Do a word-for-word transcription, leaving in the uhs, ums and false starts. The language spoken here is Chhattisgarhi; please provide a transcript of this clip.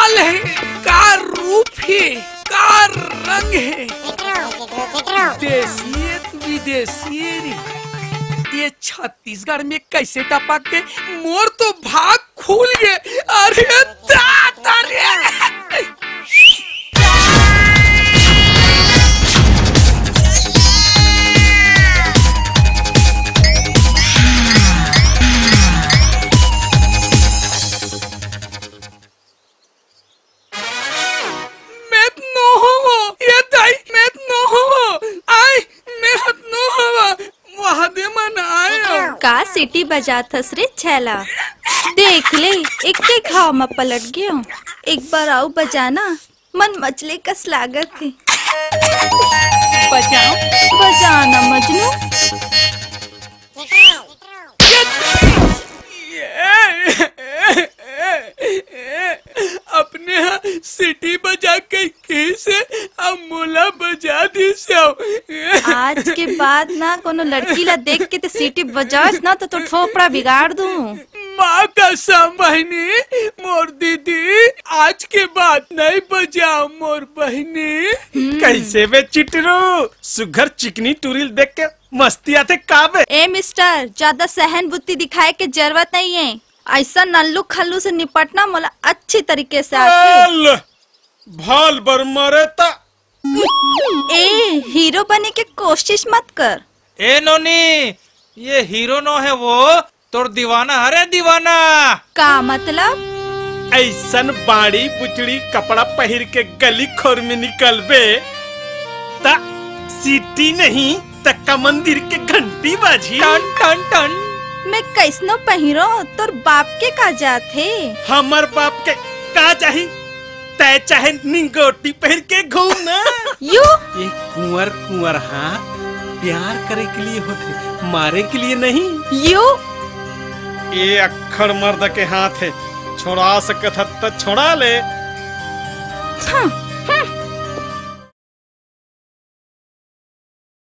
ले, का रूप हे, का रंग हे। देसी हे त विदेशी हे रे। ये छत्तीसगढ़ में कैसे टपक के मोर तो भाग खुल गे। अरे दादा रे। मैं त नो होवो, ये दाई, मैं त नो होवो। आय, मैं हत नो होवो। वहा दे मन आय। का सीटी बजात हस रे छैला? देख ले, एके घाव म पलट गेंव। एक बार अउ बजाना, मन मचले कस लागत हे। बजाओ, बजाना मजनू। अपने हा सीटी बजा के कहिसे, अब मोला बजा दिस हो। आज के बाद ना कोनो लड़की ला देख के ते सीटी बजास ना तो तोर थोपड़ा बिगाड़ दूं। माँ कसम बहिनी, मोर दीदी, आज के बाद नहीं बजाओ मोर बहिनी। हम्म। कैसे बे चिटरू, सुघर चिकनी टुरी ल देख के मस्ती आथे का बे? ए मिस्टर, ज्यादा सहन बुद्धि दिखाए के जरूरत नहीं है। ऐसा नल्लू खल्लू से निपटना मोला अच्छी तरीके से आथे। भल, भल बर मरे त। ए, हीरो बने के कोशिश मत कर। ए नोनी, ये हीरो नो हे वो, तोर दीवाना हरे दीवाना। का मतलब? ऐसन बाड़ी बुचड़ी कपड़ा पहिर के गली खोर में निकलबे, त सीटी नहीं, त का मंदिर के घंटी बाजी। टन, टन, टन। मैं कैसनो पहिरो, तोर बाप के का जात हे? हमर बाप के का जाही? तै चाहे निंगोटी पहिर के घूम ना। यू। ये कुंवर कुंवर हाथ प्यार करे के लिए होथे, मारे के लिए नहीं। यू। ये अक्खड़ मर्द के हाथ हे, छोड़ा सकत हत त छोड़ा ले। हाँ।